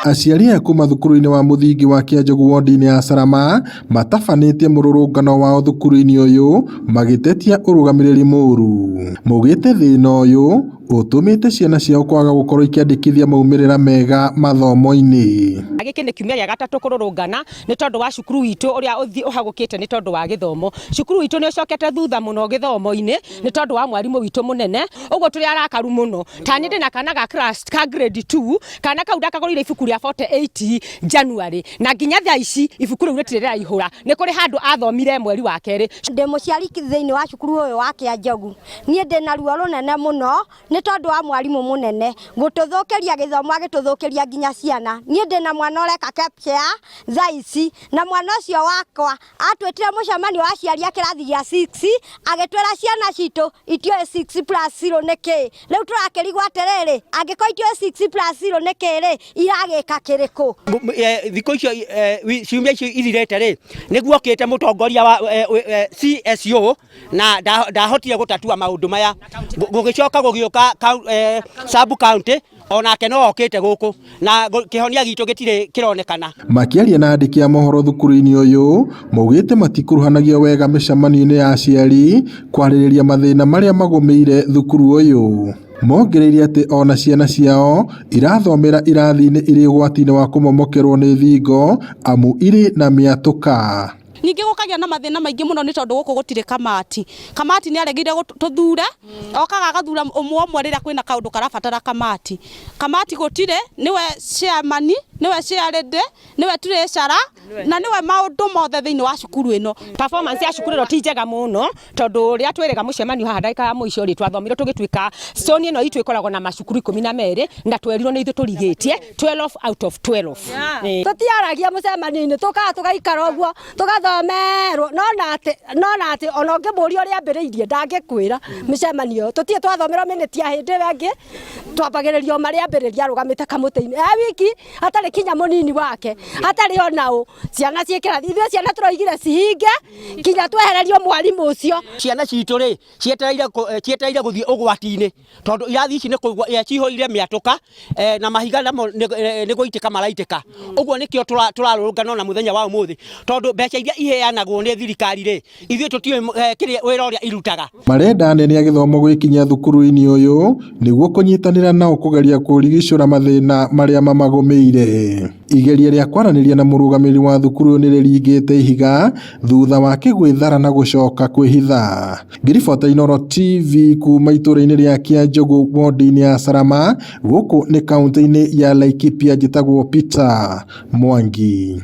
Aciari aya kuma thukuru-inĩ wa mũthingi wa Kĩanjogu wondi-inĩ ya Salama matabanĩtie mũrũrũngano wao thukuru-inĩ ũyũ magĩtetia ũrũgamĩrĩri mũru. Maugĩte thĩna ũyũ ũtũmĩte ciana ciao kwaga gũkorwo ikĩandĩkithia maumĩrĩra mega mathomo-inĩ. Gĩkĩ nĩ kiumia gĩa gatatũ kũrũrũngana nĩ tondũ wa cukuru witũ ũrĩa ũhagũkĩte nĩ tondũ wa gĩthomo. Cukuru witũ nĩ ũcokete thutha mũno gĩthomo-inĩ nĩ tondũ wa mwarimũ witũ mũnene, ũguo tũrĩ arakaru mũno. Ta niĩ ndĩna kana ga class ka grade 2, kana kau ndakagũrĩire ibuku rĩa 48 January na nginya thaa ici ibuku rĩu rĩtirĩ rĩraihũra. Nĩ kũrĩ handũ athomire mweri wa kerĩ. Ndĩ mũciari thĩinĩ wa cukuru ũyũ wa Kĩanjogu. Niĩ ndĩna ruo rũnene mũno nĩ tondũ wa mwarimũ mũnene gũtũthũkĩria gĩthomo agĩtũthũkĩria nginya ciana. Niĩ ndĩna mwana ũreka KEPSHA thaa ici na mwana ũcio wakwa atwĩtire mũcemanio wa aciari a kĩrathi gĩa 6 agĩtwĩra ciana citũ itiũĩ 6 plus 0 nĩ kĩĩ. Rĩu tũrakĩrigwo atĩrĩrĩ, angĩkorwo itiũĩ 6 plus 0 nĩ kĩĩ rĩ, iragĩka kĩrĩkũ? Thikũ icio, ciumia icio ithirĩte rĩ, nĩguo okĩte mũtongoria wa CSO na ndahotire gũtatua maũndũ maya. Gũgĩcoka gũgĩũka sub county onake no okĩte gũkũ na kĩhonia gitũ gĩtirĩ kĩronekana. Makĩaria na andĩki a mohoro thukuru-inĩ ũyũ, maugĩte matikuruhanagio wega mĩcemanio-inĩ ya aciari kwarĩrĩria mathĩna marĩa magũmĩire thukuru ũyũ. Mongereire atĩ ona ciana ciao irathomera irathi-inĩ irĩ ũgwati-inĩ wa kũmomokerwo nĩ thingo amu irĩ na mĩatũka. Ningĩ gũkagĩa na mathĩna maingĩ mũno nĩ tondũ gũkũ gũtirĩ kamati. Kamati nĩ aregire tũthure, okaga agathura ũmwe ũmwe rĩrĩa kwĩna kaũndũ karabatara kamati. Kamati gũtirĩ, nĩwe chairman, nĩwe chairlady, nĩwe treasurer na nĩwe maũndũ mothe thĩinĩ wa cukuru ĩno. Performance ya cukuru ĩno ti njega mũno tondũ rĩrĩa twĩrĩga mũcemanio haha ndagĩka ya mũico rĩ, twathomire tũgĩtuĩka zone ĩno itũ ĩkoragwo na macukuru 12 na twerirwo nĩ ithuĩ tũrigĩtie 12 out of 12. Tũtiaragia mũcemanio-inĩ, tũkaga tũgaikara ũguo tũgathomerwo, no na atĩ no na atĩ ona ũngĩmũria ũrĩa ambĩrĩirie ndangĩkwĩra mĩcemanio ĩyo. Tũtirĩ twathomerwo minute ya hĩndĩ ĩyo ĩngĩ, twambagĩrĩria o marĩa ambĩrĩria arũgamĩte kamũtĩ-inĩ e wiki, hatarĩ kinya mũnini wake, hatarĩ ona ũ. Ciana ciĩ kĩrathi, ithuĩ ciana tũroigire cihinge kinya twehererio mwarimũ ũcio. Ciana citũ rĩ, cietereire cietereire gũthiĩ ũgwati-inĩ tondũ irathi ici nĩ kũigua cihũire mĩatũka na mahiga namo nĩ gũitĩka maraitĩka. Ũguo nĩkĩo tũrarũrũngana ona mũthenya wa ũmũthĩ tondũ mbeca iria iheanagwo nĩ thirikari rĩ, ithuĩ tũtiũĩ kĩrĩa wĩra ũrĩa irutaga. Marenda anene a gĩthomo gwĩkinyia thukuru-inĩ ũyũ nĩguo kũnyitanĩra nao kũgeria kũrigicũra mathĩna marĩa mamagũmĩire. Igeria rĩa kwaranĩria na mũrũgamĩrĩri wa thukuru ũyũ nĩ rĩringĩte ihiga thutha wake gwĩthara na gũcoka kwĩhitha. Ngĩribota Inooro TV kuma itũra-inĩ rĩa Kĩanjũgũ wondi-inĩ ya Salama gũkũ nĩ kauntĩ-inĩ ya Laikipia njĩtagwo Peter Mwangi.